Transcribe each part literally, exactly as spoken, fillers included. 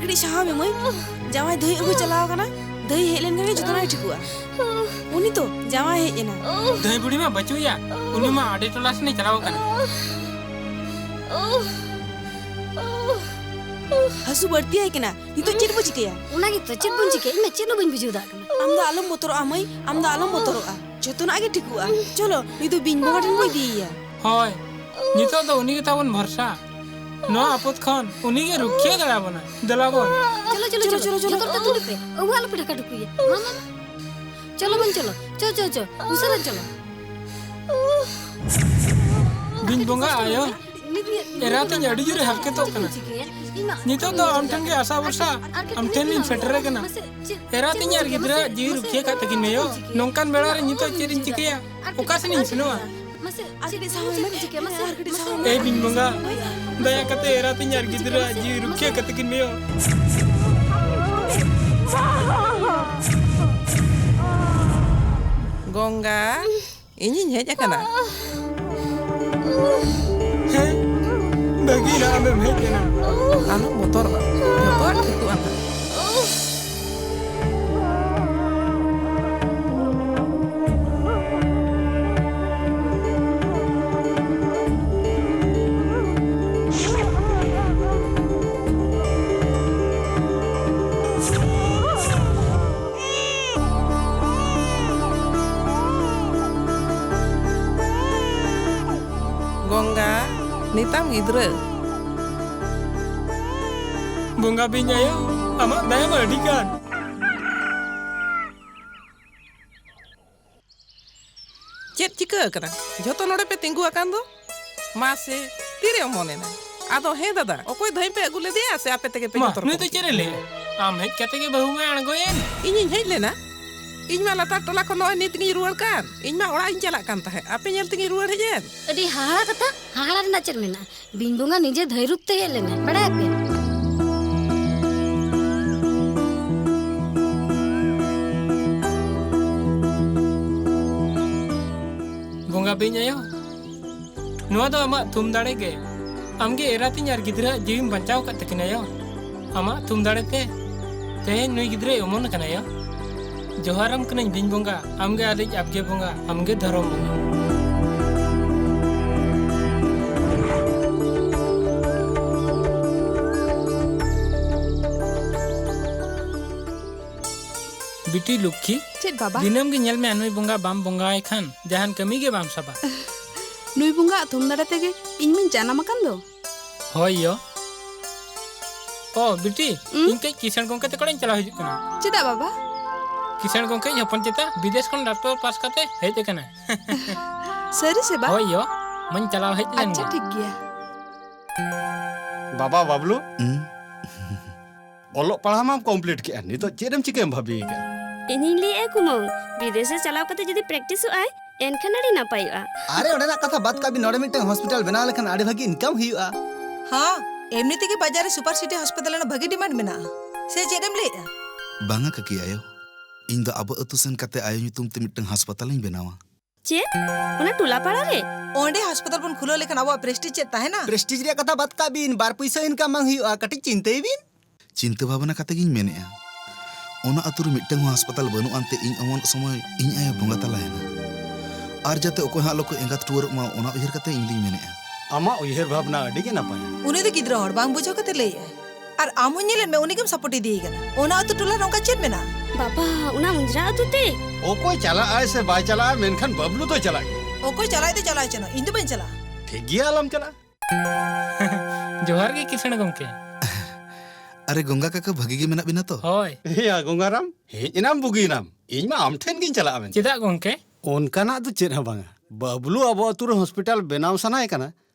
ᱠᱟᱹᱴᱤᱡ ᱥᱟᱦᱟᱣ ᱢᱮ ᱢᱟᱹᱭ᱾ ᱡᱟᱶᱟᱭ ᱫᱷᱟᱹᱭ ᱟᱹᱜᱩ ᱪᱟᱞᱟᱣ ᱟᱠᱟᱱᱟ᱾ ᱫᱷᱟᱹᱭ ᱦᱮᱡ ᱞᱮᱱᱠᱷᱟᱱ ᱜᱮ ᱡᱚᱛᱚᱱᱟᱜ ᱴᱷᱤᱠᱚᱜᱼᱟ᱾ ᱩᱱᱤ ᱛᱚ ᱡᱟᱶᱟᱭ ᱦᱮᱡ ᱮᱱᱟ᱾ ᱫᱷᱟᱹᱭ ᱵᱩᱲᱦᱤ ᱢᱟ ᱵᱟᱹᱪᱩᱜ ᱮᱭᱟ, ᱩᱱᱤ ᱢᱟ ᱟᱰᱮ ᱴᱚᱞᱟ ᱥᱮᱱᱮ ᱪᱟᱞᱟᱣ ᱟᱠᱟᱱᱟ᱾ ᱦᱟᱹᱥᱩ ᱵᱟᱹᱲᱛᱤ ᱟᱭ ᱠᱟᱱᱟ, ᱱᱤᱛᱚᱜ ᱪᱮᱫ ᱵᱚ ᱪᱤᱠᱟᱹᱭᱟ? ᱚᱱᱟ ᱜᱮᱛᱚ, ᱪᱮᱫ ᱵᱚᱱ ᱪᱤᱠᱟᱹᱭᱟ? ᱤᱧ ᱢᱟ ᱪᱮᱫ ᱦᱚᱸ ᱵᱟᱹᱧ ᱵᱩᱡᱷᱟᱹᱣ ᱫᱟᱲᱮᱭᱟᱜ ᱠᱟᱱᱟ᱾ ᱟᱢ ᱫᱚ ᱟᱞᱚᱢ ᱵᱚᱛᱚᱨᱚᱜᱼᱟ ᱢᱟᱹᱭ, ᱟᱢ ᱫᱚ ᱟᱞᱚᱢ ᱵᱚᱛᱚᱨᱚᱜᱼᱟ, ᱡᱚᱛᱚᱱᱟᱜ ᱜᱮ ᱴᱷᱤᱠᱚᱜᱼᱟ᱾ ᱪᱚᱞᱚ, ᱱᱩᱭ ᱫᱚ ᱵᱤᱧ ᱵᱚᱸᱜᱟ ᱴᱷᱮᱱ ᱵᱚ ᱤᱫᱤᱭᱮᱭᱟ᱾ ᱦᱳᱭ, ᱱᱤᱛᱚᱜ ᱫᱚ ᱩᱱᱤ ᱜᱮ ᱛᱟᱵᱚᱱ ᱵᱷᱚᱨᱥᱟ᱾ ᱱᱚᱣᱟ ᱟᱯᱚᱫ ᱠᱷᱚᱱ ᱩᱱᱤ ᱜᱮ ᱨᱩᱠᱷᱤᱭᱟᱹ ᱫᱟᱲᱮᱭᱟᱵᱚᱱᱟ᱾ ᱫᱮᱞᱟ ᱵᱚᱱ᱾ ᱪᱚᱞᱚ, ᱪᱚᱞᱚ, ᱪᱚᱞᱚ, ᱪᱚᱞᱚ, ᱪᱚᱞᱚ᱾ ᱡᱚᱛᱚ ᱦᱚᱲ ᱛᱮ ᱛᱩᱞᱩᱡ ᱯᱮ᱾ ᱟᱹᱜᱩ ᱟᱞᱚ ᱯᱮ ᱰᱷᱟᱠᱟ ᱰᱷᱩᱠᱩᱭᱟ᱾ ᱢᱟ, ᱢᱟ, ᱢᱟ᱾ ᱪᱚᱞᱚ ᱵᱚᱱ ᱪᱚᱞᱚ᱾ ᱪᱚ, ᱪᱚ, ᱪᱚ᱾ ᱩᱥᱟᱹᱨᱟ ᱪᱚᱞᱚ᱾ ᱵᱤᱧ ᱵᱚᱸᱜᱟ ᱟᱭᱳ, ᱮᱨᱟᱛᱤᱧ ᱟᱹᱰᱤ ᱡᱳᱨᱮ ᱦᱟᱨᱠᱮᱛᱚᱜ ᱠᱟᱱᱟ᱾ ᱱᱤᱛᱚᱜ ᱫᱚ ᱟᱢ ᱴᱷᱮᱱ ᱜᱮ ᱟᱥᱟ ᱵᱷᱚᱨᱥᱟ, ᱟᱢ ᱴᱷᱮᱱ ᱞᱤᱧ ᱥᱮᱴᱮᱨ ᱟᱠᱟᱱᱟ᱾ ᱮᱨᱟᱛᱤᱧ ᱟᱨ ᱜᱤᱫᱽᱨᱟᱹᱣᱟᱜ ᱡᱤᱣᱤ ᱨᱩᱠᱷᱤᱭᱟᱹ ᱠᱟᱜ ᱛᱟᱹᱠᱤᱱ ᱢᱮ ᱭᱳ᱾ ᱱᱚᱝᱠᱟᱱ ᱵᱮᱲᱟ ᱨᱮ ᱱᱤᱛᱚᱜ ᱪᱮᱫ ᱤᱧ ᱪᱤᱠᱟᱹᱭᱟ? ᱚᱠᱟ ᱥᱮᱱ ᱤᱧ ᱥᱮᱱᱚᱜᱼᱟ? ᱟᱨ ᱠᱟᱹᱴᱤᱡ ᱥᱟᱦᱟᱣ ᱢᱮ᱾ ᱮ ᱵᱤᱧ ᱵᱚᱸᱜᱟ, ᱫᱟᱭᱟ ᱠᱟᱛᱮ ᱮᱨᱟᱛᱤᱧ ᱟᱨ ᱜᱤᱫᱽᱨᱟᱹᱣᱟᱜ ᱡᱤᱣᱤ ᱨᱩᱠᱷᱤᱭᱟᱹ ᱠᱟᱛᱮ ᱠᱤᱱ ᱢᱮ ᱭᱳ᱾ ᱜᱚᱝᱜᱟ, ᱤᱧᱤᱧ ᱦᱮᱡ ᱟᱠᱟᱱᱟ᱾ ᱦᱮᱸ, ᱵᱷᱟᱹᱜᱤ ᱮᱱᱟ ᱟᱢᱮᱢ ᱦᱮᱡ ᱮᱱᱟ᱾ ᱟᱞᱚᱢ ᱵᱚᱛᱚᱨᱚᱜᱼᱟ, ᱡᱚᱛᱚᱣᱟᱜ ᱴᱷᱤᱠᱚᱜᱼᱟ ᱱᱟᱜ᱾ ᱜᱚᱝᱜᱟ, ᱱᱤᱛᱟᱢ ᱜᱤᱫᱽᱨᱟᱹ᱾ ᱵᱚᱸᱜᱟ ᱵᱤᱧ ᱟᱭᱳ, ᱟᱢᱟᱜ ᱫᱟᱭᱟ ᱢᱟ ᱟᱹᱰᱤ ᱜᱟᱱ᱾ ᱪᱮᱫ ᱪᱤᱠᱟᱹ ᱟᱠᱟᱱᱟ? ᱡᱷᱚᱛᱚ ᱱᱚᱰᱮ ᱯᱮ ᱛᱤᱸᱜᱩ ᱟᱠᱟᱱ ᱫᱚ? ᱢᱟᱥᱮ, ᱛᱤᱨᱮ ᱚᱢᱚᱱ ᱮᱱᱟ? ᱟᱫᱚ ᱦᱮᱸ ᱫᱟᱫᱟ, ᱚᱠᱚᱭ ᱫᱷᱟᱹᱭ ᱯᱮ ᱟᱹᱜᱩ ᱞᱮᱫᱮᱭᱟ ᱥᱮ ᱟᱯᱮ ᱛᱮᱜᱮ ᱯᱮ ᱢᱟ, ᱡᱚᱛᱚᱱ ᱱᱩᱭ ᱫᱚ ᱠᱚᱣᱟ? ᱪᱮᱫ ᱮ ᱞᱟᱹᱭᱟ? ᱟᱢ ᱦᱮᱡ ᱠᱟᱛᱮ ᱜᱮ ᱵᱟᱹᱦᱩ ᱢᱟᱭ ᱟᱬᱜᱚᱭᱮᱱ᱾ ᱤᱧᱤᱧ ᱦᱮᱡ ᱞᱮᱱᱟ? ᱤᱧ ᱢᱟ ᱞᱟᱛᱟᱨ ᱴᱚᱞᱟ ᱠᱷᱚᱱ ᱱᱚᱜᱼᱚᱭ ᱱᱤᱛ ᱜᱤᱧ ᱨᱩᱣᱟᱹᱲ ᱠᱟᱱ᱾ ᱤᱧ ᱢᱟ ᱚᱲᱟᱜ ᱤᱧ ᱪᱟᱞᱟᱜ ᱠᱟᱱ ᱛᱟᱦᱮᱸᱫ, ᱟᱯᱮ ᱧᱮᱞ ᱛᱮᱜᱤᱧ ᱨᱩᱣᱟᱹᱲ ᱦᱮᱡ ᱮᱱ᱾ ᱟᱹᱰᱤ ᱦᱟᱦᱟᱲᱟ ᱠᱟᱛᱷᱟ, ᱦᱟᱦᱟᱲᱟ ᱨᱮᱱᱟᱜ ᱪᱮᱫ ᱢᱮᱱᱟᱜᱼᱟ? ᱵᱤᱧ ᱵᱚᱸᱜᱟ ᱱᱤᱡᱮ ᱫᱷᱟᱹᱭ ᱨᱩᱯ ᱛᱮ ᱦᱮᱡ ᱞᱮᱱᱟᱭ, ᱵᱟᱲᱟᱭᱟᱯᱮ? ᱵᱚᱸᱜᱟ ᱵᱤᱧ ᱟᱭᱳ, ᱱᱚᱣᱟ ᱫᱚ ᱟᱢᱟᱜ ᱛᱷᱩᱢ ᱫᱟᱲᱮ ᱜᱮ᱾ ᱟᱢᱜᱮ ᱮᱨᱟᱛᱤᱧ ᱟᱨ ᱜᱤᱫᱽᱨᱟᱹᱣᱟᱜ ᱡᱤᱣᱤᱢ ᱵᱟᱧᱪᱟᱣ ᱟᱠᱟᱫ ᱛᱟᱹᱠᱤᱱᱟ ᱭᱳ᱾ ᱟᱢᱟᱜ ᱛᱷᱩᱢ ᱫᱟᱲᱮ ᱛᱮ ᱛᱮᱦᱮᱧ ᱱᱩᱭ ᱜᱤᱫᱽᱨᱟᱹᱭ ᱚᱢᱚᱱ ᱟᱠᱟᱱᱟᱭᱟ᱾ ᱡᱚᱦᱟᱨᱟᱢ ᱠᱟᱹᱱᱟᱹᱧ ᱵᱤᱧ ᱵᱚᱸᱜᱟ, ᱟᱢᱜᱮ ᱟᱞᱮᱭᱤᱡ ᱟᱵᱜᱮ ᱵᱚᱸᱜᱟ, ᱟᱢᱜᱮ ᱫᱷᱚᱨᱚᱢ ᱵᱚᱸᱜᱟ᱾ ᱵᱤᱴᱤ ᱞᱚᱠᱠᱷᱤ, ᱪᱮᱫ ᱵᱟᱵᱟ? ᱫᱤᱱᱟᱹᱢ ᱜᱮ ᱧᱮᱞ ᱢᱮ, ᱱᱩᱭ ᱵᱚᱸᱜᱟ ᱵᱟᱢ ᱵᱚᱸᱜᱟᱭ ᱠᱷᱟᱱ ᱡᱟᱦᱟᱱ ᱠᱟᱹᱢᱤ ᱜᱮ ᱵᱟᱢ ᱥᱟᱵᱟ᱾ ᱱᱩᱭ ᱵᱚᱸᱜᱟ ᱟᱜ ᱛᱷᱩᱢ ᱫᱟᱲᱮ ᱛᱮᱜᱮ ᱤᱧ ᱢᱟᱧ ᱡᱟᱱᱟᱢ ᱟᱠᱟᱱ ᱫᱚ᱾ ᱦᱳᱭ ᱭᱳ᱾ ᱚ, ᱵᱤᱴᱤ, ᱦᱩᱸ? ᱤᱧ ᱠᱟᱹᱡ ᱠᱤᱥᱟᱹᱬ ᱜᱚᱢᱠᱮ ᱛᱟᱠᱚ ᱚᱲᱟᱜ ᱤᱧ ᱪᱟᱞᱟᱣ ᱦᱤᱡᱩᱜ ᱠᱟᱱᱟ᱾ ᱪᱮᱫᱟᱜ ᱵᱟᱵᱟ? ᱠᱤᱥᱟᱹᱬ ᱜᱚᱢᱠᱮ ᱤᱡ ᱦᱚᱯᱚᱱ ᱪᱮᱛᱟ ᱵᱤᱫᱮᱥ ᱠᱷᱚᱱ ᱰᱟᱠᱛᱚᱨ ᱯᱟᱥ ᱠᱟᱛᱮ ᱦᱮᱡ ᱟᱠᱟᱱᱟᱭ᱾ ᱥᱟᱹᱨᱤ ᱥᱮ ᱵᱟ? ᱦᱳᱭ ᱭᱳ, ᱢᱟᱧ ᱪᱟᱞᱟᱣ ᱦᱮᱡ ᱞᱮᱱ ᱟᱪᱪᱷᱟ, ᱜᱮ᱾ ᱴᱷᱤᱠ ᱜᱮᱭᱟ᱾ ᱵᱟᱵᱟ ᱵᱟᱵᱞᱩ, ᱦᱩᱸ? ᱚᱞᱚᱜ ᱯᱟᱲᱦᱟᱣ ᱢᱟᱢ ᱠᱚᱢᱯᱞᱤᱴ ᱠᱮᱜᱼᱟ, ᱱᱤᱛᱚᱜ ᱪᱮᱫ ᱮᱢ ᱪᱤᱠᱟᱹᱭ ᱮᱢ ᱵᱷᱟᱵᱤ ᱟᱠᱟᱫᱼᱟ? ᱤᱧᱤᱧ ᱞᱟᱹᱭᱮᱫᱼᱟ ᱠᱩᱢᱟᱹᱝ, ᱵᱤᱫᱮᱥ ᱨᱮ ᱪᱟᱞᱟᱣ ᱠᱟᱛᱮ ᱡᱩᱫᱤ ᱯᱨᱮᱠᱴᱤᱥᱚᱜ ᱟᱭ, ᱮᱱᱠᱷᱟᱱ ᱟᱹᱰᱤ ᱱᱟᱯᱟᱭᱚᱜᱼᱟ᱾ ᱟᱨᱮ, ᱚᱸᱰᱮᱱᱟᱜ ᱠᱟᱛᱷᱟ ᱵᱟᱫ ᱠᱟᱜ ᱵᱤᱱ, ᱱᱚᱰᱮ ᱢᱤᱫᱴᱟᱝ ᱦᱚᱥᱯᱤᱴᱟᱞ ᱵᱮᱱᱟᱣ ᱞᱮᱠᱷᱟᱱ ᱟᱹᱰᱤ ᱵᱷᱟᱹᱜᱤ ᱤᱱᱠᱟᱢ ᱦᱩᱭᱩᱜᱼᱟ᱾ ᱦᱚᱸ, ᱮᱢᱱᱤ ᱛᱮᱜᱮ ᱵᱟᱡᱟᱨ ᱨᱮ ᱥᱩᱯᱟᱨ ᱥᱤᱴᱤ ᱦᱚᱥᱯᱤᱴᱟᱞ ᱨᱮᱱᱟᱜ ᱵᱷᱟᱹᱜᱤ ᱰᱤᱢᱟᱱᱰ ᱢᱮᱱᱟᱜᱼᱟ᱾ ᱥᱮ ᱪᱮᱫ ᱮᱢ ᱞᱟᱹᱭᱮᱫᱼᱟ? ᱵᱟᱝᱟ ᱠᱟᱹᱠᱤ ᱟᱭᱳ, ᱤᱧ ᱫᱚ ᱟᱵᱚ ᱟᱹᱛᱩ ᱥᱮᱱ ᱠᱟᱛᱮ ᱟᱭᱳ ᱧᱩᱛᱩᱢ ᱛᱮ ᱢᱤᱫᱴᱟᱝ ᱦᱟᱥᱯᱟᱛᱟᱞ ᱤᱧ ᱵᱮᱱᱟᱣᱟ᱾ ᱪᱮᱫ? ᱚᱱᱟ ᱴᱚᱞᱟ ᱯᱟᱲᱟ ᱨᱮ? ᱚᱸᱰᱮ ᱦᱟᱥᱯᱟᱛᱟᱞ ᱵᱚᱱ ᱠᱷᱩᱞᱟᱹᱣ ᱞᱮᱠᱷᱟᱱ ᱟᱵᱚᱣᱟᱜ ᱯᱨᱮᱥᱴᱤᱡᱽ ᱪᱮᱫ ᱛᱟᱦᱮᱱᱟ? ᱯᱨᱮᱥᱴᱤᱡᱽ ᱨᱮᱭᱟᱜ ᱠᱟᱛᱷᱟ ᱵᱟᱫ ᱠᱟᱜ ᱵᱤᱱ, ᱵᱟᱨ ᱯᱩᱭᱥᱟᱹ ᱤᱱᱠᱟᱢ ᱵᱟᱝ ᱦᱩᱭᱩᱜᱼᱟ, ᱠᱟᱹᱴᱤᱡ ᱪᱤᱱᱛᱟᱹᱭ ᱵᱤᱱ᱾ ᱪᱤᱱᱛᱟᱹ ᱵᱷᱟᱵᱽᱱᱟ ᱠᱟᱛᱮ ᱜᱤᱧ ᱢᱮᱱᱮᱫᱼᱟ, ᱚᱱᱟ ᱟᱹᱛᱩ ᱨᱮ ᱢᱤᱫᱴᱟᱝ ᱦᱚᱸ ᱦᱟᱥᱯᱟᱛᱟᱞ ᱵᱟᱹᱱᱩᱜ ᱟᱱᱛᱮ ᱤᱧ ᱚᱢᱚᱱᱚᱜ ᱥᱚᱢᱚᱭ ᱤᱧ ᱟᱭᱳ ᱵᱚᱸᱜᱟ ᱛᱟᱞᱟᱭᱮᱱᱟ᱾ ᱟᱨ ᱡᱟᱛᱮ ᱚᱠᱚᱭ ᱦᱚᱸ ᱟᱞᱚ ᱠᱚ ᱮᱸᱜᱟᱛ ᱴᱩᱣᱟᱹᱨᱚᱜ ᱢᱟ, ᱚᱱᱟ ᱩᱭᱦᱟᱹᱨ ᱠᱟᱛᱮ ᱤᱧ ᱫᱩᱧ ᱢᱮᱱᱮᱫᱼᱟ᱾ ᱟᱢᱟᱜ ᱩᱭᱦᱟᱹᱨ ᱵᱷᱟᱵᱽᱱᱟ ᱟᱹᱰᱤ ᱜᱮ ᱱᱟᱯᱟᱭᱟ᱾ ᱩᱱᱤ ᱫᱚ ᱜᱤᱫᱽᱨᱟᱹ ᱦᱚᱲ ᱵᱟᱝ ᱵᱩᱡᱷᱟᱹᱣ ᱠᱟᱛᱮ ᱞᱟᱹᱭᱮᱫᱼᱟᱭ᱾ ᱟᱨ ᱟᱢ ᱦᱚᱸ ᱧᱮᱞᱮᱫ ᱢᱮ, ᱩᱱᱤ ᱜᱮᱢ ᱥᱟᱯᱳᱨᱴ ᱤᱫᱤᱭᱮ ᱠᱟᱱᱟ᱾ ᱚᱱᱟ ᱟᱹᱛᱩ ᱴᱚᱞᱟ ᱨᱮ ᱚᱱᱠᱟ ᱪᱮᱫ ᱢᱮᱱᱟᱜᱼᱟ? ᱵᱟᱵᱟ, ᱚᱱᱟ ᱩᱸᱡᱽᱨᱟ ᱟᱹᱛᱩ ᱛᱮ? ᱚᱠᱚᱭ ᱪᱟᱞᱟᱜ ᱟᱭ ᱥᱮ ᱵᱟᱭ ᱪᱟᱞᱟᱜᱼᱟ, ᱢᱮᱱᱠᱷᱟᱱ ᱵᱟᱵᱞᱩ ᱫᱚᱭ ᱪᱟᱞᱟᱜ ᱜᱮᱭᱟ᱾ ᱚᱠᱚᱭ ᱪᱟᱞᱟᱜ ᱟᱭ ᱫᱚ ᱪᱟᱞᱟᱣ ᱦᱚᱪᱚᱱᱚᱜ, ᱤᱧ ᱫᱚ ᱵᱟᱹᱧ ᱪᱟᱞᱟᱜᱼᱟ᱾ ᱴᱷᱤᱠ ᱜᱮᱭᱟ, ᱟᱞᱚᱢ ᱪᱟᱞᱟᱜᱼᱟ᱾ ᱡᱚᱦᱟᱨ ᱜᱮ ᱠᱤᱥᱟᱹᱬ ᱜᱚᱢᱠᱮ᱾ ᱟᱨᱮ ᱜᱚᱝᱜᱟ ᱠᱟᱠᱟ, ᱵᱷᱟᱹᱜᱤ ᱜᱮ ᱢᱮᱱᱟᱜ ᱵᱤᱱᱟ ᱛᱚ? ᱦᱳᱭ᱾ ᱮᱭᱟ ᱜᱚᱝᱜᱟᱨᱟᱢ, ᱦᱮᱡ ᱮᱱᱟᱢ ᱵᱩᱜᱤᱭᱮᱱᱟᱢ᱾ ᱤᱧ ᱢᱟ ᱟᱢ ᱴᱷᱮᱱ ᱜᱤᱧ ᱪᱟᱞᱟᱜᱼᱟ ᱢᱮᱱᱛᱮ᱾ ᱪᱮᱫᱟᱜ ᱜᱚᱢᱠᱮ? ᱚᱱᱠᱟᱱᱟᱜ ᱫᱚ ᱪᱮᱫ ᱦᱚᱸ ᱵᱟᱝᱟ᱾ ᱵᱟᱹᱵᱞᱩ ᱟᱵᱚ ᱟᱹᱛᱩ ᱨᱮ ᱦᱚᱥᱯᱤᱴᱟᱞ ᱵᱮᱱᱟᱣ ᱥᱟᱱᱟᱭᱮ ᱠᱟᱱᱟ,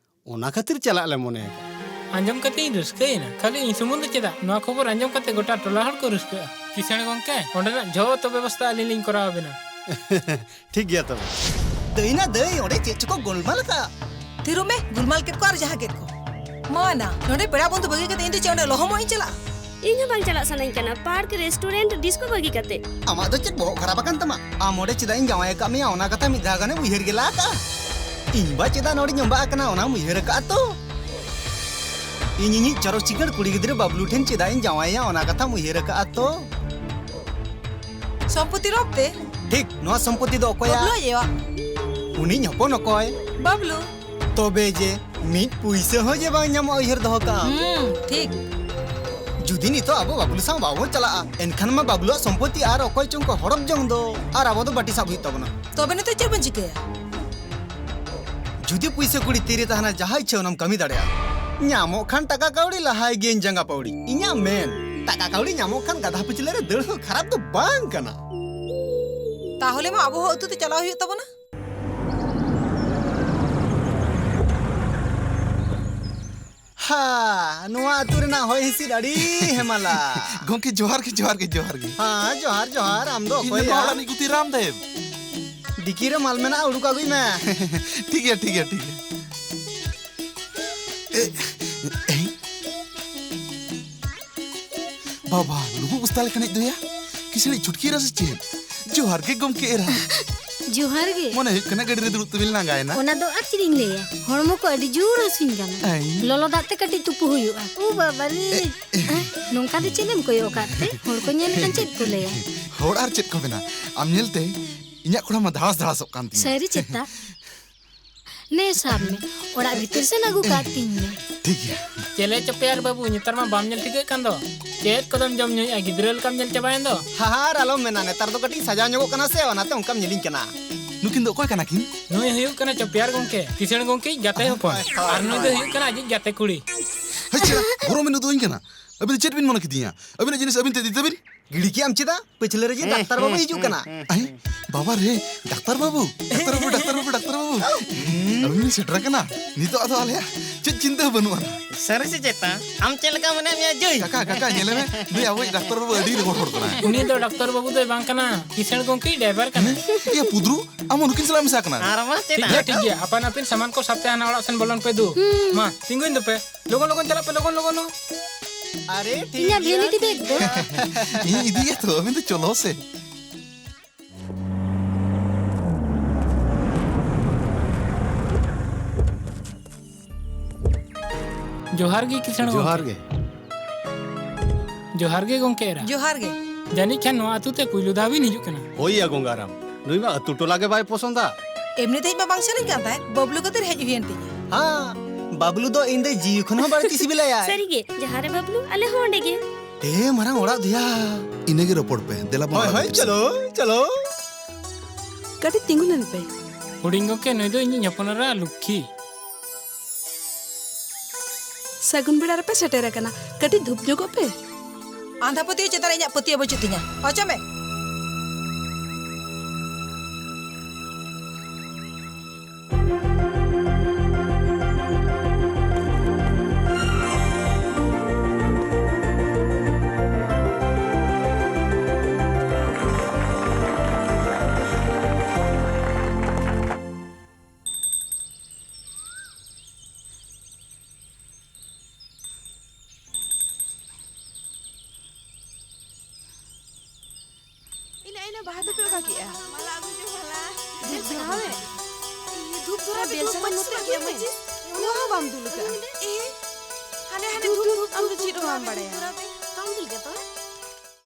ᱚᱱᱟ ᱠᱷᱟᱹᱛᱤᱨ ᱪᱟᱞᱟᱜ ᱞᱮ ᱢᱚᱱᱮ ᱟᱠᱟᱫᱼᱟ᱾ ᱟᱸᱡᱚᱢ ᱠᱟᱛᱮ ᱤᱧ ᱨᱟᱹᱥᱠᱟᱹᱭᱮᱱᱟ᱾ ᱠᱷᱟᱹᱞᱤ ᱤᱧ ᱥᱩᱢᱩᱝ ᱫᱚ ᱪᱮᱫᱟᱜ, ᱱᱚᱣᱟ ᱠᱷᱚᱵᱚᱨ ᱟᱸᱡᱚᱢ ᱠᱟᱛᱮ ᱜᱚᱴᱟ ᱴᱚᱞᱟ ᱦᱚᱲ ᱠᱚ ᱨᱟᱹᱥᱠᱟᱹᱜᱼᱟ᱾ ᱠᱤᱥᱟᱹᱬ ᱜᱚᱢᱠᱮ, ᱚᱸᱰᱮᱱᱟᱜ ᱡᱷᱚᱛᱚ ᱵᱮᱵᱚᱥᱛᱷᱟ ᱟᱹᱞᱤᱧ ᱞᱤᱧ ᱠᱚᱨᱟᱣ ᱟᱵᱤᱱᱟ᱾ ᱴᱷᱤᱠ ᱜᱮᱭᱟ ᱛᱚᱵᱮ᱾ ᱫᱟᱹᱭ ᱱᱟ ᱫᱟᱹᱭ, ᱚᱸᱰᱮ ᱪᱮᱫ ᱪᱚᱠᱚ ᱜᱳᱞᱢᱟᱞ ᱟᱠᱟᱫ᱾ ᱛᱷᱤᱨᱚᱜ ᱢᱮ, ᱜᱩᱞᱢᱟᱞ ᱠᱮᱫ ᱠᱚ ᱟᱨ ᱡᱟᱦᱟᱸ ᱠᱮᱫ ᱠᱚ᱾ ᱢᱟ ᱱᱟ, ᱱᱚᱰᱮ ᱯᱮᱲᱟ ᱵᱚᱱᱫᱷᱩ ᱵᱟᱹᱜᱤ ᱠᱟᱛᱮ ᱤᱧ ᱫᱚ ᱪᱮᱫ ᱚᱸᱰᱮ ᱞᱚᱦᱚᱢᱚᱜ ᱤᱧ ᱪᱟᱞᱟᱜᱼᱟ? ᱤᱧ ᱦᱚᱸ ᱵᱟᱝ ᱪᱟᱞᱟᱜ ᱥᱟᱱᱟᱧ ᱠᱟᱱᱟ, ᱯᱟᱨᱠ, ᱨᱮᱥᱴᱩᱨᱮᱱᱴ, ᱰᱤᱥᱠᱳ ᱵᱟᱹᱜᱤ ᱠᱟᱛᱮ᱾ ᱟᱢᱟᱜ ᱫᱚ ᱪᱮᱫ ᱵᱚᱦᱚᱜ ᱠᱷᱟᱨᱟᱯ ᱟᱠᱟᱱ ᱛᱟᱢᱟ? ᱟᱢ ᱚᱸᱰᱮ ᱪᱮᱫᱟᱜ ᱤᱧ ᱡᱟᱶᱟᱭ ᱟᱠᱟᱫ ᱢᱮᱭᱟ, ᱚᱱᱟ ᱠᱟᱛᱷᱟ ᱢᱤᱫ ᱫᱷᱟᱣ ᱜᱟᱱᱮᱢ ᱩᱭᱦᱟᱹᱨ ᱜᱮ ᱞᱟ ᱟᱠᱟᱜᱼᱟ? ᱤᱧ ᱵᱟ ᱪᱮᱫᱟᱜ ᱱᱚᱰᱮᱧ ᱚᱸᱵᱟᱜ ᱟᱠᱟᱱᱟ, ᱚᱱᱟᱢ ᱩᱭᱦᱟᱹᱨ ᱟᱠᱟᱫᱼᱟ ᱛᱚ? ᱤᱧ ᱤᱧᱤᱡ ᱪᱚᱨᱚᱠ ᱪᱤᱠᱟᱹᱲ ᱠᱩᱲᱤ ᱜᱤᱫᱽᱨᱟᱹ ᱵᱟᱵᱞᱩ ᱴᱷᱮᱱ ᱪᱮᱫᱟᱜ ᱤᱧ ᱡᱟᱶᱟᱭᱮᱭᱟ, ᱚᱱᱟ ᱠᱟᱛᱷᱟᱢ ᱩᱭᱦᱟᱹᱨ ᱟᱠᱟᱫᱼᱟ ᱛᱚ? ᱥᱚᱢᱯᱚᱛᱤ ᱞᱚᱵ ᱛᱮ? ᱴᱷᱤᱠ, ᱱᱚᱣᱟ ᱥᱚᱢᱯᱚᱛᱤ ᱫᱚ ᱚᱠᱚᱭᱟᱜ? ᱵᱟᱵᱞᱩ ᱟᱡ ᱟᱭᱳᱣᱟᱜ᱾ ᱩᱱᱤᱧ ᱦᱚᱯᱚᱱ ᱚᱠᱚᱭ? ᱵᱟᱵᱞᱩ᱾ ᱛᱚᱵᱮ ᱡᱮ ᱢᱤᱫ ᱯᱩᱭᱥᱟᱹ ᱦᱚᱸ ᱡᱮ ᱵᱟᱝ ᱧᱟᱢᱚᱜᱼᱟ, ᱩᱭᱦᱟᱹᱨ ᱫᱚᱦᱚ ᱠᱟᱜ ᱟᱢ᱾ ᱦᱩᱸ, ᱴᱷᱤᱠ᱾ ᱡᱩᱫᱤ ᱱᱤᱛᱚᱜ ᱟᱵᱚ ᱵᱟᱵᱞᱩ ᱥᱟᱶ ᱵᱟᱵᱚᱱ ᱪᱟᱞᱟᱜᱼᱟ, ᱮᱱᱠᱷᱟᱱ ᱢᱟ ᱵᱟᱵᱞᱩᱣᱟᱜ ᱥᱚᱢᱯᱚᱛᱤ ᱟᱨ ᱚᱠᱚᱭ ᱪᱚᱝ ᱠᱚ ᱦᱚᱲᱚᱯ ᱡᱚᱝ ᱫᱚ, ᱟᱨ ᱟᱵᱚ ᱫᱚ ᱵᱟᱹᱴᱤ ᱥᱟᱵ ᱦᱩᱭᱩᱜ ᱛᱟᱵᱚᱱᱟ᱾ ᱛᱚᱵᱮ ᱱᱤᱛᱚᱜ ᱪᱮᱫ ᱵᱚᱱ ᱪᱤᱠᱟᱹᱭᱟ? ᱡᱩᱫᱤ ᱯᱩᱭᱥᱟᱹ ᱠᱩᱲᱤ ᱛᱤᱨᱮ ᱛᱟᱦᱮᱱᱟ, ᱡᱟᱦᱟᱸ ᱤᱪᱪᱷᱟᱹ ᱚᱱᱟᱢ ᱠᱟᱹᱢᱤ ᱫᱟᱲᱮᱭᱟᱜᱼᱟ᱾ ᱧᱟᱢᱚᱜ ᱠᱷᱟᱱ ᱴᱟᱠᱟ ᱠᱟᱹᱣᱰᱤ, ᱞᱟᱦᱟᱭ ᱜᱤᱭᱟᱹᱧ ᱡᱟᱸᱜᱟ ᱯᱟᱹᱣᱲᱤ᱾ ᱤᱧᱟᱜ ᱢᱮᱱ, ᱴᱟᱠᱟ ᱠᱟᱹᱣᱰᱤ ᱧᱟᱢᱚᱜ ᱠᱷᱟᱱ ᱜᱟᱫᱷᱟ ᱯᱤᱪᱷᱞᱟᱹ ᱨᱮ ᱫᱟᱹᱲ ᱦᱚᱸ ᱠᱷᱟᱨᱟᱯ ᱫᱚ ᱵᱟᱝ ᱠᱟᱱᱟ᱾ ᱛᱟᱦᱚᱞᱮ ᱢᱟ ᱟᱵᱚ ᱦᱚᱸ ᱟᱹᱛᱩ ᱛᱮ ᱪᱟᱞᱟᱣ ᱦᱩᱭᱩᱜ ᱛᱟᱵᱚᱱᱟ᱾ ᱦᱟ, ᱱᱚᱣᱟ ᱟᱹᱛᱩ ᱨᱮᱱᱟᱜ ᱦᱚᱭ ᱦᱤᱸᱥᱤᱫ ᱟᱹᱰᱤ ᱦᱮᱢᱟᱞᱟ᱾ ᱜᱚᱝᱠᱮ, ᱡᱚᱦᱟᱨ ᱜᱮ, ᱡᱚᱦᱟᱨ ᱜᱮ, ᱡᱚᱦᱟᱨ ᱜᱮ᱾ ᱦᱮᱸ, ᱡᱚᱦᱟᱨ, ᱡᱚᱦᱟᱨ᱾ ᱟᱢ ᱫᱚ ᱤᱧ ᱫᱚ ᱚᱠᱚᱭᱭᱟ? ᱦᱚᱲ ᱟᱹᱱᱤᱡ ᱜᱩᱛᱤ ᱨᱟᱢᱫᱮᱵ᱾ ᱰᱤᱠᱤ ᱨᱮ ᱢᱟᱞ ᱢᱮᱱᱟᱜᱼᱟ, ᱩᱰᱩᱠ ᱟᱹᱜᱩᱭ ᱢᱮ᱾ ᱴᱷᱤᱠ ᱜᱮᱭᱟ, ᱴᱷᱤᱠ ᱜᱮᱭᱟ, ᱴᱷᱤᱠ ᱜᱮᱭᱟ᱾ ᱮ, ᱮ, ᱵᱟᱵᱟ, ᱞᱩᱵᱩᱜ ᱵᱚᱥᱛᱟ ᱞᱮᱠᱟᱱᱤᱡ ᱫᱚᱭᱟ, ᱠᱤᱥᱟᱹᱬᱤᱡ ᱪᱷᱩᱴᱠᱤ ᱮᱨᱟ ᱥᱮ ᱪᱮᱫ? ᱡᱚᱦᱟᱨ ᱜᱮ ᱜᱚᱢᱠᱮ ᱮᱨᱟ᱾ ᱡᱚᱦᱟᱨ ᱜᱮ᱾ ᱢᱚᱱᱮ ᱦᱩᱭᱩᱜ ᱠᱟᱱᱟ ᱜᱟᱹᱰᱤ ᱨᱮ ᱫᱩᱲᱩᱵ ᱛᱮᱵᱤᱱ ᱞᱟᱸᱜᱟᱭᱮᱱᱟ᱾ ᱚᱱᱟ ᱫᱚ ᱟᱨ ᱪᱮᱫ ᱤᱧ ᱞᱟᱹᱭᱟ, ᱦᱚᱲᱢᱚ ᱠᱚ ᱟᱹᱰᱤ ᱡᱳᱨ ᱦᱟᱹᱥᱩᱧ ᱠᱟᱱᱟ᱾ ᱟᱭ᱾ ᱞᱚᱞᱚ ᱫᱟᱜ ᱛᱮ ᱠᱟᱹᱴᱤᱡ ᱛᱩᱯᱩ ᱦᱩᱭᱩᱜᱼᱟ᱾ ᱳ ᱵᱟᱵᱟ ᱨᱮ᱾ ᱮ, ᱮ᱾ ᱱᱚᱝᱠᱟ ᱫᱚ ᱪᱮᱫ ᱮᱢ ᱠᱚᱭᱚᱜ ᱟᱠᱟᱫ ᱛᱮ? ᱦᱚᱲ ᱠᱚ ᱧᱮᱞ ᱞᱮᱠᱷᱟᱱ ᱪᱮᱫ ᱠᱚ ᱞᱟᱹᱭᱟ? ᱦᱚᱲ ᱟᱨ ᱪᱮᱫ ᱠᱚ ᱢᱮᱱᱟ? ᱟᱢ ᱧᱮᱞᱛᱮ ᱤᱧᱟᱹᱜ ᱠᱚᱲᱟ ᱢᱟ ᱫᱷᱟᱲᱟᱥ ᱫᱷᱟᱲᱟᱥᱚᱜ ᱠᱟᱱ ᱛᱤᱧᱟ᱾ ᱥᱟᱹᱨᱤ ᱪᱮᱛᱟ? ᱱᱮ ᱥᱟᱵ ᱢᱮ, ᱚᱲᱟᱜ ᱵᱷᱤᱛᱤᱨ ᱥᱮᱱ ᱟᱹᱜᱩ ᱠᱟᱜ ᱛᱤᱧ ᱢᱮ᱾ ᱴᱷᱤᱠ ᱜᱮᱭᱟ᱾ ᱪᱮᱞᱮ ᱪᱚᱯᱮᱭᱟᱨ ᱵᱟᱹᱵᱩ, ᱱᱮᱛᱟᱨ ᱢᱟ ᱵᱟᱢ ᱧᱮᱞ ᱴᱷᱤᱠᱟᱹᱜ ᱠᱟᱱ ᱫᱚ᱾ ᱪᱮᱫ ᱠᱚᱫᱚᱢ ᱡᱚᱢ ᱧᱩᱭᱮᱫᱼᱟ? ᱜᱤᱫᱽᱨᱟᱹ ᱞᱮᱠᱟᱢ ᱧᱮᱞ ᱪᱟᱵᱟᱭᱮᱱ ᱫᱚ᱾ ᱦᱟᱦᱟᱨ ᱟᱞᱚᱢ ᱢᱮᱱᱟ, ᱱᱮᱛᱟᱨ ᱫᱚ ᱠᱟᱹᱴᱤᱡ ᱥᱟᱡᱟᱣ ᱧᱚᱜᱚᱜ ᱠᱟᱱᱟ ᱥᱮ, ᱚᱱᱟᱛᱮ ᱚᱱᱠᱟᱢ ᱧᱮᱞᱤᱧ ᱠᱟᱱᱟ᱾ ᱱᱩᱠᱤᱱ ᱫᱚ ᱚᱠᱚᱭ ᱠᱟᱱᱟ ᱠᱤᱱ? ᱱᱩᱭ ᱦᱩᱭᱩᱜ ᱠᱟᱱᱟ ᱪᱚᱯᱮᱭᱟᱨ ᱜᱚᱝᱠᱮ, ᱠᱤᱥᱟᱹᱬ ᱜᱚᱝᱠᱮᱭᱤᱡ ᱜᱟᱛᱮ ᱦᱚᱯᱚᱱ᱾ ᱦᱳᱭ, ᱦᱳᱭ, ᱟᱨ ᱱᱩᱭ ᱫᱚ ᱦᱳᱭ᱾ ᱦᱩᱭᱩᱜ ᱠᱟᱱᱟ ᱟᱡᱤᱡ ᱜᱟᱛᱮ ᱠᱩᱲᱤ᱾ ᱦᱟᱹᱭ ᱪᱮᱫ ᱵᱚᱨᱚᱢ ᱵᱤᱱ ᱩᱫᱩᱜ ᱟᱹᱧ ᱠᱟᱱᱟ? ᱟᱹᱵᱤᱱ ᱫᱚ ᱪᱮᱫ ᱵᱤᱱ ᱢᱚᱱᱮ ᱠᱤᱫᱤᱧᱟ? ᱟᱹᱵᱤᱱᱟᱜ ᱡᱤᱱᱤᱥ ᱟᱹᱵᱤᱱ ᱛᱮ ᱤᱫᱤ ᱛᱟᱹᱵᱤᱱ᱾ ᱜᱤᱲᱤ ᱠᱮᱜ ᱟᱢ ᱪᱮᱫᱟᱜ? ᱯᱟᱹᱪᱷᱞᱟᱹ ᱨᱮ ᱡᱮ ᱦᱮᱸ, ᱰᱟᱠᱛᱟᱨ ᱵᱟᱹᱵᱩ ᱦᱮᱸ, ᱦᱤᱡᱩᱜ ᱦᱮᱸ, ᱠᱟᱱᱟ᱾ ᱦᱮᱸ, ᱟᱭ, ᱦᱮᱸ᱾ ᱵᱟᱵᱟ ᱨᱮ, ᱰᱟᱠᱛᱟᱨ ᱵᱟᱹᱵᱩ, ᱰᱟᱠᱛᱟᱨ ᱵᱟᱹᱵᱩ, ᱰᱟᱠᱛᱟᱨ ᱵᱟᱹᱵᱩ, ᱰᱟᱠᱛᱟᱨ ᱵᱟᱹᱵᱩ᱾ ᱦᱩᱸ? ᱟᱹᱵᱤᱱ ᱵᱤᱱ ᱥᱮᱴᱮᱨ ᱟᱠᱟᱱᱟ? ᱱᱤᱛᱚᱜ ᱟᱫᱚ ᱟᱞᱮᱭᱟᱜ ᱪᱮᱫ ᱪᱤᱱᱛᱟᱹ ᱦᱚᱸ ᱵᱟᱹᱱᱩᱜᱼᱟ᱾ ᱥᱟᱹᱨᱤ ᱥᱮ ᱪᱮᱛᱟ? ᱟᱢ ᱪᱮᱫ ᱞᱮᱠᱟ ᱢᱮᱱᱟᱜ ᱢᱮᱭᱟ, ᱡᱟᱹᱭ? ᱠᱟᱠᱟ, ᱠᱟᱠᱟ, ᱧᱮᱞᱮ ᱢᱮ, ᱱᱩᱭ ᱟᱵᱚᱭᱤᱡ ᱰᱟᱠᱛᱟᱨ ᱵᱟᱹᱵᱩ ᱟᱹᱰᱤ ᱨᱚᱜᱚᱲ ᱦᱚᱲ ᱠᱟᱱᱟᱭ᱾ ᱩᱱᱤ ᱫᱚ ᱰᱟᱠᱛᱟᱨ ᱵᱟᱹᱵᱩ ᱫᱚᱭ ᱵᱟᱝ ᱠᱟᱱᱟ, ᱠᱤᱥᱟᱹᱬ ᱜᱚᱝᱠᱮᱭᱤᱡ ᱰᱟᱭᱵᱟᱨ ᱠᱟᱱᱟᱭ᱾ ᱦᱮᱸ? ᱤᱭᱟᱹ ᱯᱩᱫᱨᱩ, ᱟᱢ ᱦᱚᱸ ᱱᱩᱠᱤᱱ ᱥᱟᱞᱟᱜ ᱮᱢ ᱢᱮᱥᱟ ᱠᱟᱱᱟ? ᱟᱨ ᱢᱟ ᱪᱮᱫᱟᱜ? ᱴᱷᱤᱠ ᱜᱮᱭᱟ, ᱴᱷᱤᱠ ᱜᱮᱭᱟ, ᱟᱯᱟᱱ ᱟᱹᱯᱤᱱ ᱥᱟᱢᱟᱱ ᱠᱚ ᱥᱟᱵ ᱛᱮ ᱦᱟᱱᱟ ᱚᱲᱟᱜ ᱥᱮᱱ ᱵᱚᱞᱚᱱ ᱯᱮ ᱫᱩ᱾ ᱦᱩᱸ᱾ ᱢᱟ, ᱛᱤᱸᱜᱩᱭᱮᱱ ᱫᱚᱯᱮ, ᱞᱚᱜᱚᱱ, ᱞᱚᱜᱚᱱ, ᱞᱚᱜᱚᱱ᱾ ᱟᱨᱮ, ᱴᱷᱤᱠ ᱤᱧᱟᱹᱜ ᱜᱮᱭᱟ, vanity ᱴᱷᱤᱠ bag ᱫᱚ? ᱜᱮᱭᱟ᱾ ᱤᱧ ᱤᱫᱤᱭᱟ ᱛᱚ, ᱟᱹᱵᱤᱱ ᱫᱚ ᱪᱚᱞᱚ ᱥᱮ᱾ ᱡᱚᱦᱟᱨ ᱜᱮ ᱠᱤᱥᱟᱹᱬ ᱡᱚᱦᱟᱨ ᱜᱚᱢᱠᱮ᱾ ᱜᱮ᱾ ᱡᱚᱦᱟᱨ ᱜᱮ ᱜᱚᱢᱠᱮ ᱮᱨᱟ᱾ ᱡᱚᱦᱟᱨ ᱜᱮ᱾ ᱡᱟᱹᱱᱤᱡ ᱠᱷᱟᱱ ᱱᱚᱣᱟ ᱟᱹᱛᱩ ᱛᱮ ᱯᱩᱭᱞᱩ ᱫᱷᱟᱣ ᱵᱤᱱ ᱦᱤᱡᱩᱜ ᱠᱟᱱᱟ᱾ ᱦᱳᱭ ᱭᱟ ᱜᱚᱝᱜᱟᱨᱟᱢ, ᱱᱩᱭ ᱢᱟ ᱟᱹᱛᱩ ᱴᱚᱞᱟ ᱜᱮ ᱵᱟᱭ ᱯᱚᱥᱚᱸᱫᱟ᱾ ᱮᱢᱱᱤ ᱛᱮ ᱤᱧ ᱢᱟ ᱵᱟᱝ ᱥᱟᱱᱟᱧ ᱠᱟᱱ ᱛᱟᱦᱮᱸᱫ, ᱵᱟᱹᱵᱞᱩ ᱠᱷᱟᱹᱛᱤᱨ ᱦᱮᱡ ᱦᱩᱭᱮᱱ ᱛᱤᱧᱟ᱾ ᱦᱮᱸ, ᱵᱟᱹᱵᱞᱩ ᱫᱚ ᱤᱧ ᱫᱚ ᱡᱤᱣᱤ ᱠᱷᱚᱱ ᱦᱚᱸ ᱵᱟᱹᱲᱛᱤ ᱥᱤᱵᱤᱞᱟᱭᱟᱭ᱾ ᱥᱟᱹᱨᱤᱜᱮ, ᱡᱟᱦᱟᱸ ᱨᱮ ᱵᱟᱹᱵᱞᱩ, ᱟᱞᱮ ᱦᱚᱸ ᱚᱸᱰᱮ ᱜᱮ᱾ ᱮ ᱢᱟᱨᱟᱝ ᱚᱲᱟᱜ ᱫᱚᱭᱟ᱾ ᱤᱱᱟᱹᱜᱮ ᱨᱚᱯᱚᱲ ᱯᱮ, ᱫᱮᱞᱟ ᱵᱚᱱ ᱦᱳᱭ, ᱟᱲᱟᱜ ᱦᱳᱭ, ᱯᱮᱥᱮ᱾ ᱪᱚᱞᱚ, ᱪᱚᱞᱚ᱾ ᱠᱟᱹᱴᱤᱡ ᱛᱤᱸᱜᱩ ᱞᱮᱱ ᱯᱮ᱾ ᱦᱩᱰᱤᱧ ᱜᱚᱢᱠᱮ, ᱱᱩᱭ ᱫᱚ ᱤᱧᱤᱡ ᱦᱚᱯᱚᱱ ᱮᱨᱟ ᱞᱚᱠᱠᱷᱤ᱾ ᱥᱟᱹᱜᱩᱱ ᱵᱮᱲᱟ ᱨᱮᱯᱮ ᱥᱮᱴᱮᱨ ᱟᱠᱟᱱᱟ, ᱠᱟᱹᱴᱤᱡ ᱫᱷᱩᱯ ᱧᱚᱜᱚᱜ ᱯᱮ᱾ ᱟᱸᱫᱷᱟ ᱯᱟᱹᱛᱭᱟᱹᱣ ᱪᱮᱛᱟᱱ ᱨᱮ ᱤᱧᱟᱹᱜ ᱯᱟᱹᱛᱭᱟᱹᱣ ᱵᱟᱹᱪᱩᱜ ᱛᱤᱧᱟ, ᱚᱪᱚᱜ ᱢᱮ᱾ ᱤᱱᱟᱹ, ᱤᱱᱟᱹ ᱵᱟᱦᱟ ᱫᱚᱯᱮ ᱚᱠᱟ ᱠᱮᱜᱼᱟ? ᱢᱟᱞᱟ ᱟᱹᱜᱩ ᱪᱚ ᱢᱟᱞᱟ᱾ ᱫᱷᱩᱯ ᱫᱷᱚᱨᱟᱣ ᱮ? ᱤᱭᱟᱹ, ᱫᱷᱩᱯ ᱫᱷᱚᱨᱟᱣ ᱯᱮ, ᱵᱮᱞ ᱫᱷᱩᱯ ᱥᱟᱠᱟᱢ ᱢᱟᱹᱪᱤᱥ ᱱᱚᱛᱮ ᱵᱟᱹᱜᱤᱭᱟ, ᱢᱟᱹᱪᱤᱥ᱾ ᱱᱚᱣᱟ ᱦᱚᱸ ᱵᱟᱢ ᱫᱩᱞ ᱟᱠᱟᱜᱼᱟ᱾ ᱮ, ᱦᱟᱱᱮ, ᱦᱟᱱᱮ ᱫᱷᱩᱯ, ᱫᱷᱩᱯ, ᱫᱷᱩᱯ, ᱟᱢ ᱫᱚ ᱫᱷᱩᱯ ᱪᱮᱫ ᱦᱚᱸ ᱵᱟᱢ ᱫᱷᱚᱨᱟᱣ ᱯᱮ, ᱵᱟᱲᱟᱭᱟ᱾ ᱫᱷᱩᱯ ᱫᱷᱚᱨᱟᱣ ᱯᱮ᱾